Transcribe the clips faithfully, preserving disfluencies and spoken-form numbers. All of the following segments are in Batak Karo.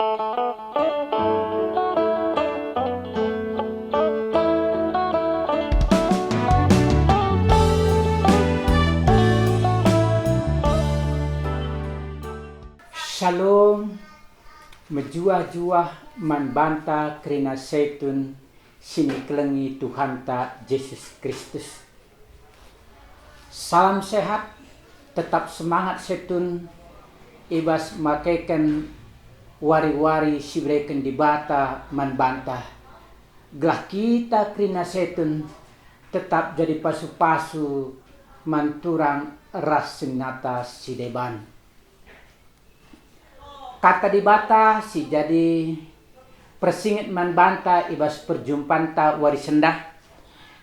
Shalom, mejuah-juah man banta kerina setun si nikelengi Tuhanta Jesus Kristus. Salam sehat, tetap semangat setun i bas makeken wari-wari si ibereken Dibata man banta, gelah kita kerina setun tetap jadi pasu-pasu man turang ras seninata si deban. Kata Dibata si jadi persinget man banta i bas perjumpanta wari sendah,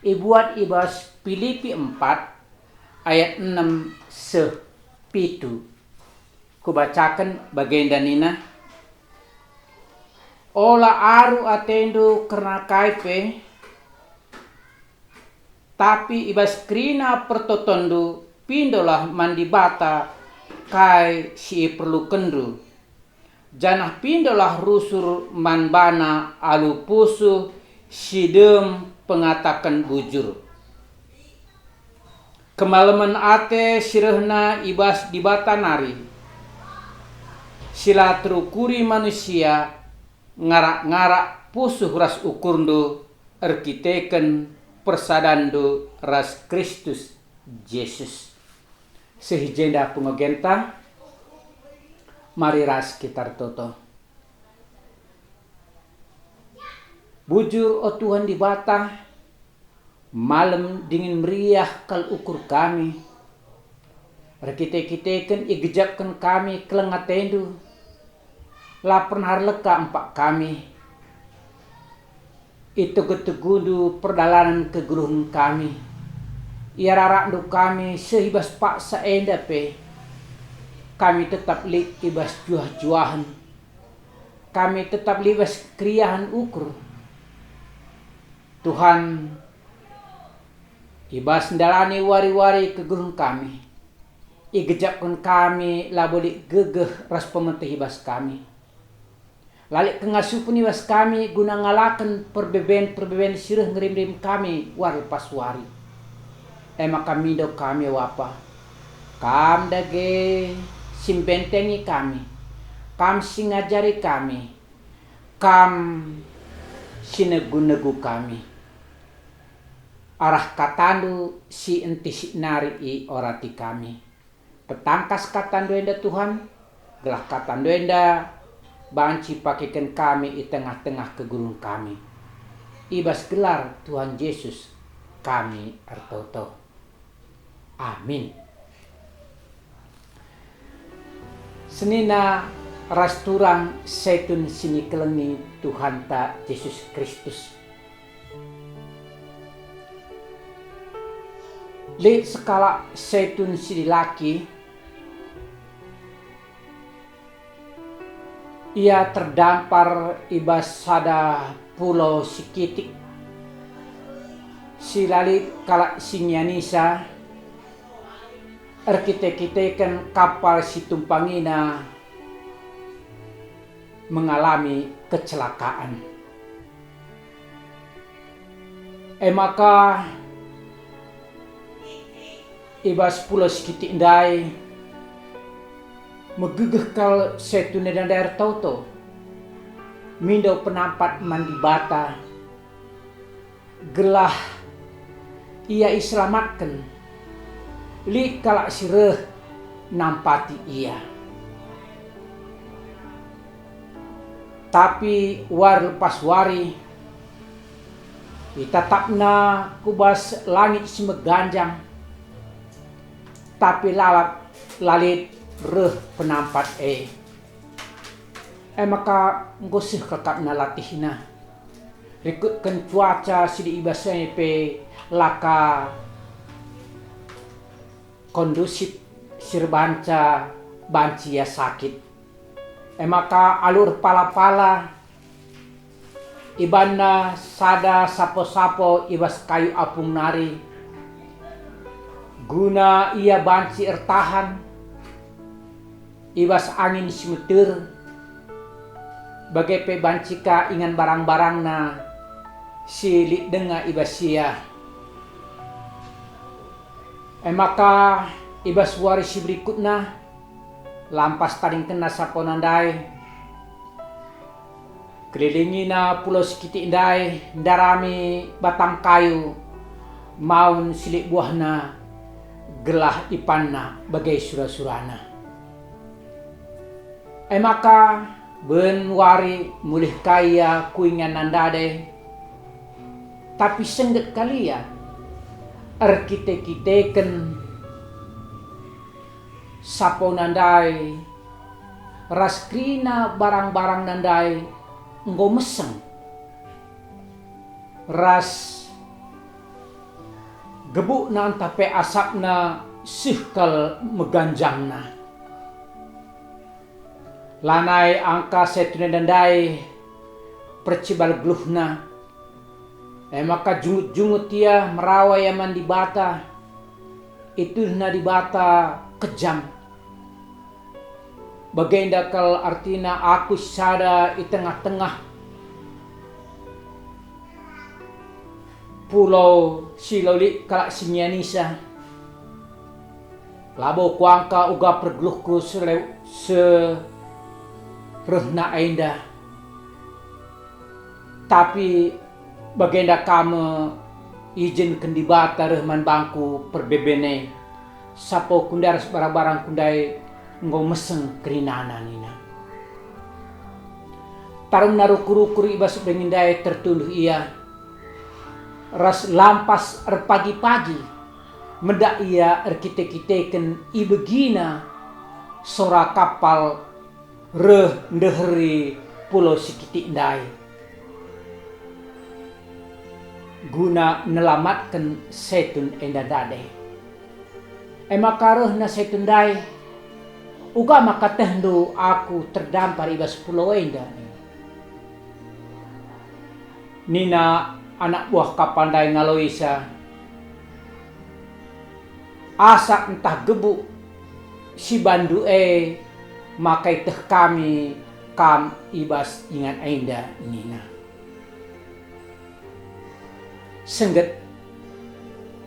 ibuat i bas Pilipi empat ayat enem seh pitu. Kubacaken bagenda nina, "Ola aru atendu kerna kai pe, tapi i bas kerina pertotonndu, pindolah man Dibata kai si iperlukenndu, janah pindolah rusur man baNa alu pusuh si dem pengataken bujur." Kemalemen ate si rehna i bas Dibata nari, si la terukuri manusia, ngarak-ngarak pusuh ras ukurndu erkiteken persadanndu ras Kristus Jesus. Seh i jenda pengogenta, mari ras kita ertoto. Bujur, o Tuhan Dibata, malem dingen meriah kal ukur kami. Erkite-kiteken igejapken kami keleng atendu. La pernah erleka empak kami. Itegu-tegundu perdalanen kegeluhen kami. Iararakndu kami seh i bas paksa enda pe. Kami tetap lit i bas juah-juahen. Kami tetap lit i bas keriahen ukur. Tuhan, i bas ndalani wari-wari kegeluhen kami, igejapken kami labo lit gegeh ras pemeteh i bas kami. La lit kengasupen i bas kami guna ngalaken perbeben-perbeben si reh ngerim-rim kami wari lepas wari. E maka mindo kami, o Bapa, Kam dage si mbentengi kami, Kam si ngajari kami, Kam si negu-negu kami. Arah KataNdu si entisik nari iorati kami. Petangkas KataNdu enda, Tuhan, gelah KataNdu enda banci pakeken kami i tengah-tengah kegeluhen kami. I bas gelar Tuhan Jesus kami ertoto. Amin. Senina ras turang setun si nikelengi Tuhanta Jesus Kristus. Lit sekalak setun si dilaki, ia terdampar i bas sada pulau si kitik, si la lit kalak si ngianisa, erkite-kiteken kapal si tumpangina mengalami kecelakaan. E maka, i bas pulau si kitik ndai, megegeh kal setun enda ndai ertoto, mindo penampat man Dibata, gelah ia iselamatken. Lit kalak si reh nampati ia. Tapi wari lepas wari, itatapna ku bas langit si meganjang, tapi lalap la lit reh penampat e. E maka enggo seh kekapna latihna. Rikutken cuaca si lit i bas e pe la ka kondusip si erbahanca banci ia sakit. E maka alu erpala-pala ibanna sada sapo-sapo i bas kayu apung nari, guna ia banci ertahan i bas angin si meter, bage pe banci ka ingan barang-barangna si lit denga i bas ia. E maka i bas wari si berikutna, lampas tadingkenna sapona ndai, kelilingina pulau si kitik ndai, ndarami batang kayu, maun si lit buahna, gelah ipanna bage sura-surana. E maka, ben wari mulih ka ia ku inganna ndai, tapi sengget kal ia erkite-kiteken sapona ndai ras kerina barang-barangna ndai enggo meseng, ras gebukna ntah pe asapna seh kal meganjangna. Lanai angka Saitun enda ndai percibal geluhna, e maka jungut-jungut ia, merawa ia man Dibata, ituduhna Dibata kejam. Bagenda kal artina aku sada i tengah-tengah pulau si la lit kalak si ngianisa. Labo kuangka uga pergeluhku sele-, serehna enda. Tapi bagenda ka me ijenken Dibata reh man bangku perbeben e, sapoku ndai ras barang-barangku ndai enggo meseng kerinana, nina. Taremna rukur-rukur i bas berngi ndai tertunduh ia, ras lampas erpagi-pagi, medak ia erkite-kiteken ibegina sora kapal reh ndeheri pulau si kitik ndai, guna nelamatken Saitun enda ndai. E maka rehna Saitun ndai, "Uga maka tehndu aku terdampar i bas pulau enda?" nina. Nina anak buah kapal ndai ngaloisa, "Asap ntah gebuk si bandu e maka ieteh kami kam i bas ingan enda," nina. Sengget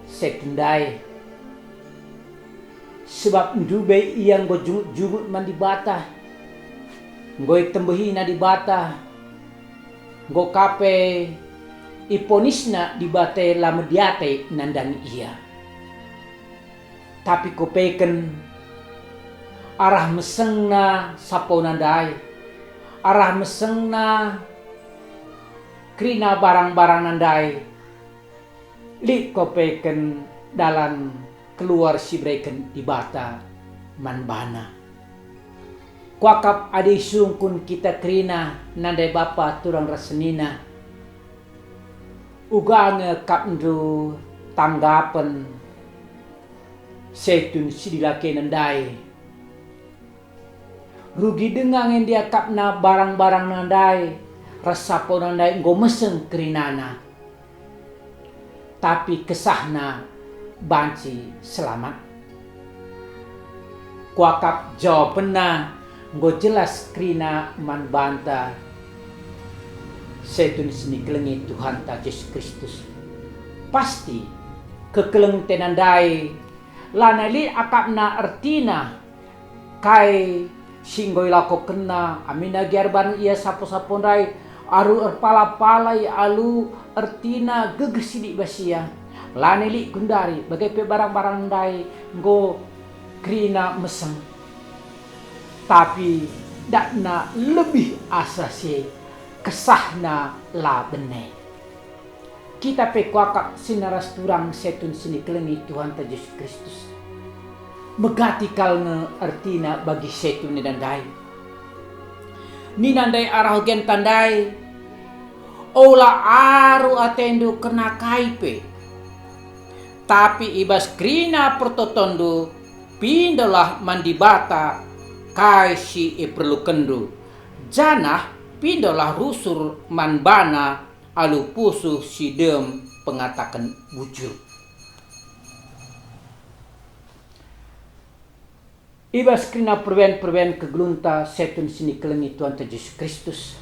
Saitun ndai, sebab ndube ia enggo jungut-jungut man Dibata, enggo itembehina Dibata, enggo ka pe iponisna Dibata la mediate nandangi ia. Tapi kupeken arah mesengna sapona ndai, arah mesengna kerina barang-barangna ndai, lit kupeken dalan keluar si ibereken Dibata man bana. Kuakap adi isungkun kita kerina nandai bapa turang ras senina, uga nge akapndu tanggapen Saitun si dilakena ndai. Rugi denga nge ndiakapna barang-barangna ndai ras sapona ndai enggo meseng kerinana, tapi kesahna banci selamat. Kuakap jawapenna enggo jelas kerina man banta, Saitun si nikelengi Tuhanta Jesus Kristus. Pasti kekelengenta ndai lanai lit akapna ertina kai si enggo ilakokenna, aminna gia erbahan ia sapo-sapo ndai, alu erpala-pala ia, alu ertina gegeh sitik bas ia. Lanai lit genduari, bage pe barang-barang ndai enggo kerina meseng. Tapi datna lebih asa si e, kesahna la bene. Kita pe kuakap senina ras turang Saitun si nikelengi Tuhanta Jesus Kristus. Megati kal nge ertina bagi Saitun enda ndai. Nina ndai arah bagenta ndai, "Ola aru atendu kerna kai pe, tapi i bas kerina pertotonndu, pindolah man Dibata kai si iperlukenndu, janah pindolah rusur man baNa alu pusuh si dem pengataken bujur." I bas kerina perbahan-perbahan kegeluhenta Saitun si nikelengi Tuhanta Jesus Kristus,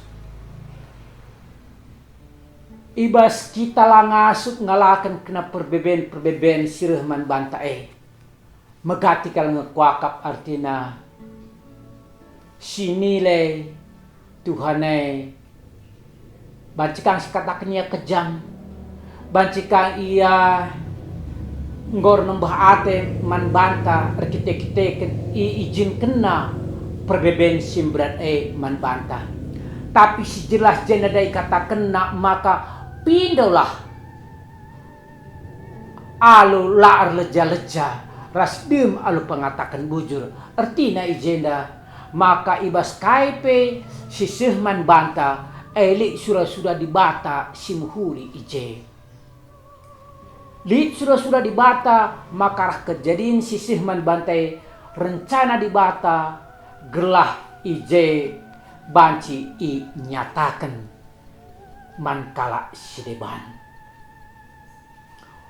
I bas kita la ngasup ngalaken kena perbeben-perbeben si reh man banta e. Megati kal nge kuakap artina si nilai Tuhan e. Banci kang sikataken ia kejam, banci kang ia enggo ernembeh ate man banta erkite-kiteken iijinkenna perbeben si mberat e man banta. Tapi si jelas jenda ndai ikatakenna maka, "Pindolah alu la erleja-leja ras dem alu pengataken bujur." Ertina i jenda maka i bas kai pe si seh man banta, e lit sura-sura Dibata si mehuli i je. Lit sura-sura Dibata maka arah kejadin si seh man banta e rencana Dibata gelah i je banci inyataken man kalak si deban.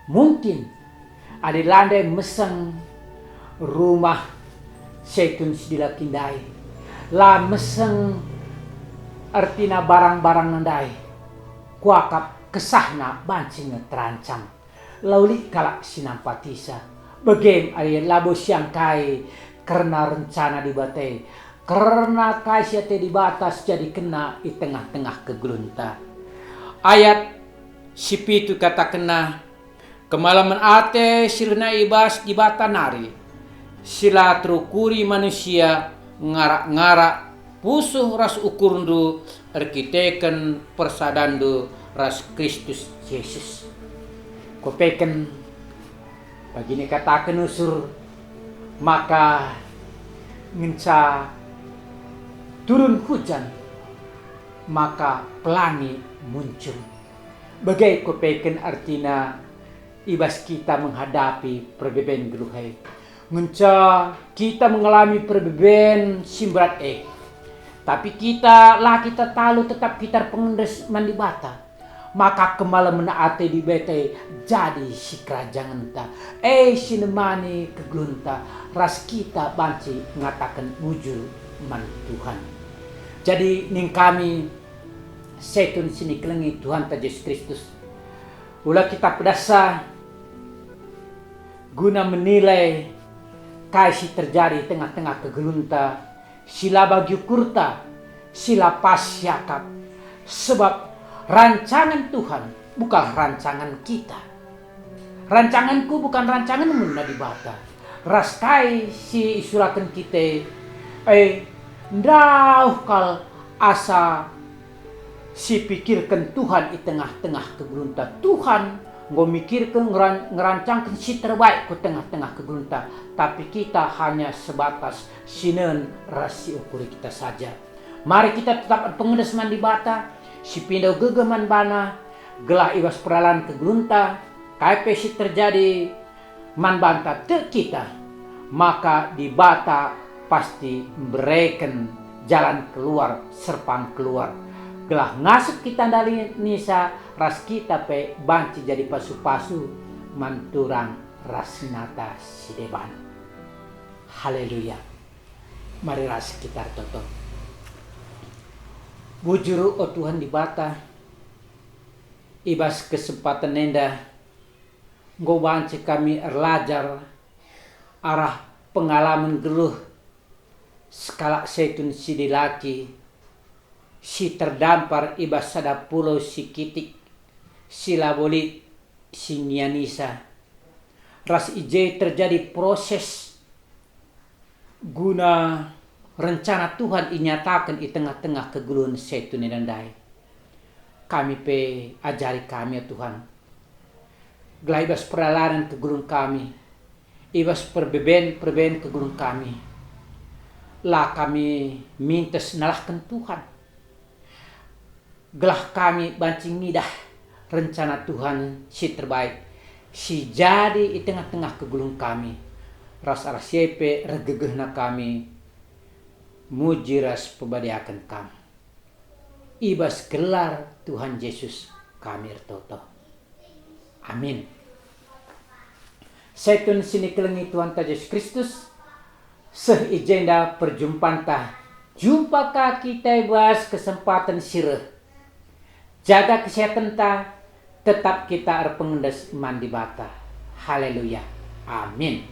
Mungkin adi la ndai meseng rumah Setun si dilaki ndai, la meseng ertina barang-barang ndai, kuakap kesahna banci nge terancam. La lit kalak si nampatisa. Bage me adi labo siangkai kerna rencana Dibata e, kerna kai si ate Dibata sijadikenna i tengah-tengah kegeluhenta. Ayat si pitu ikatakenna, "Kemalemen ate si rehna i bas Dibata nari, si la terukuri manusia ngarak-ngarak pusuh ras ukurndu erkiteken persadanndu ras Kristus Jesus." Kupeken bagini kataken usur, maka ngenca turun hujan, maka pelangi muncul. Bage kupeken artina i bas kita menghadapi perbeben geluh e. Ngenca kita mengalami perbeben si mberat e, tapi kita la kita talu, tetap kita erpengendes man Dibata. Maka kemalemen ate Dibata e jadi sikerajangenta, e si nemani kegeluhenta, ras kita banci ngataken bujur man Tuhan. Jadi nina kami, Setun si nikelengi Tuhanta Jesus Kristus, ula kita pedassa guna menilai kai si terjadi i tengah-tengah kegeluhenta si la bagi ukurta, si la pas siakap. Sebab rancangen Tuhan bukanlah rancangen kita. Rancangenku bukan rancangenmu, nina Dibata. Ras kai si isuraken kita e, ndauh kal asa sipikirken Tuhan i tengah-tengah kegeluhenta. Tuhan enggo mikirken ngeran-, ngerancangken si terbaik ku tengah-tengah kegeluhenta, tapi kita hanya sebatas sinen ras siukuri kita saja. Mari kita tetap erpengendes man Dibata, sipindo gegeh man baNa, gelah i bas perdalan kegeluhenta, kai pe si terjadi man banta, tek kita, maka Dibata pasti mbereken jalan keluar, serpang keluar, gelah ngasup kita ndalanisa ras kita pe banci jadi pasu-pasu man turang ras nata si deban. Haleluya. Mari ras kita ertoto. Bujur, o Tuhan Dibata, i bas kesempaten enda enggo banci kami erlajar arah pengalamen geluh sekalak Setun si dilaki si terdampar i bas sada pulau si kitik, si labo lit si ngianisa. Ras i je terjadi proses guna rencana Tuhan inyataken i tengah-tengah kegeluhen Setun enda ndai. Kami pe ajari kami, ya Tuhan, gelah i bas perdalan kegeluhen kami, i bas perbeben-perbeben kegeluhen kami, la kami mintes nalahken Tuhan, gelah kami banci ngidah rencana Tuhan si terbaik, si jadi i tengah-tengah kegeluhen kami, ras arah si e pe ergegehna kami muji ras pebadiaken Kam. I bas gelar Tuhan Jesus kami ertoto. Amin. Setun si nikelengi Tuhanta Jesus Kristus, seh i jenda perjumpanta. Jumpa ka kita i bas kesempaten si reh. Jaga kesehatenta, tetap kita erpengendes man Dibata. Haleluya. Amin.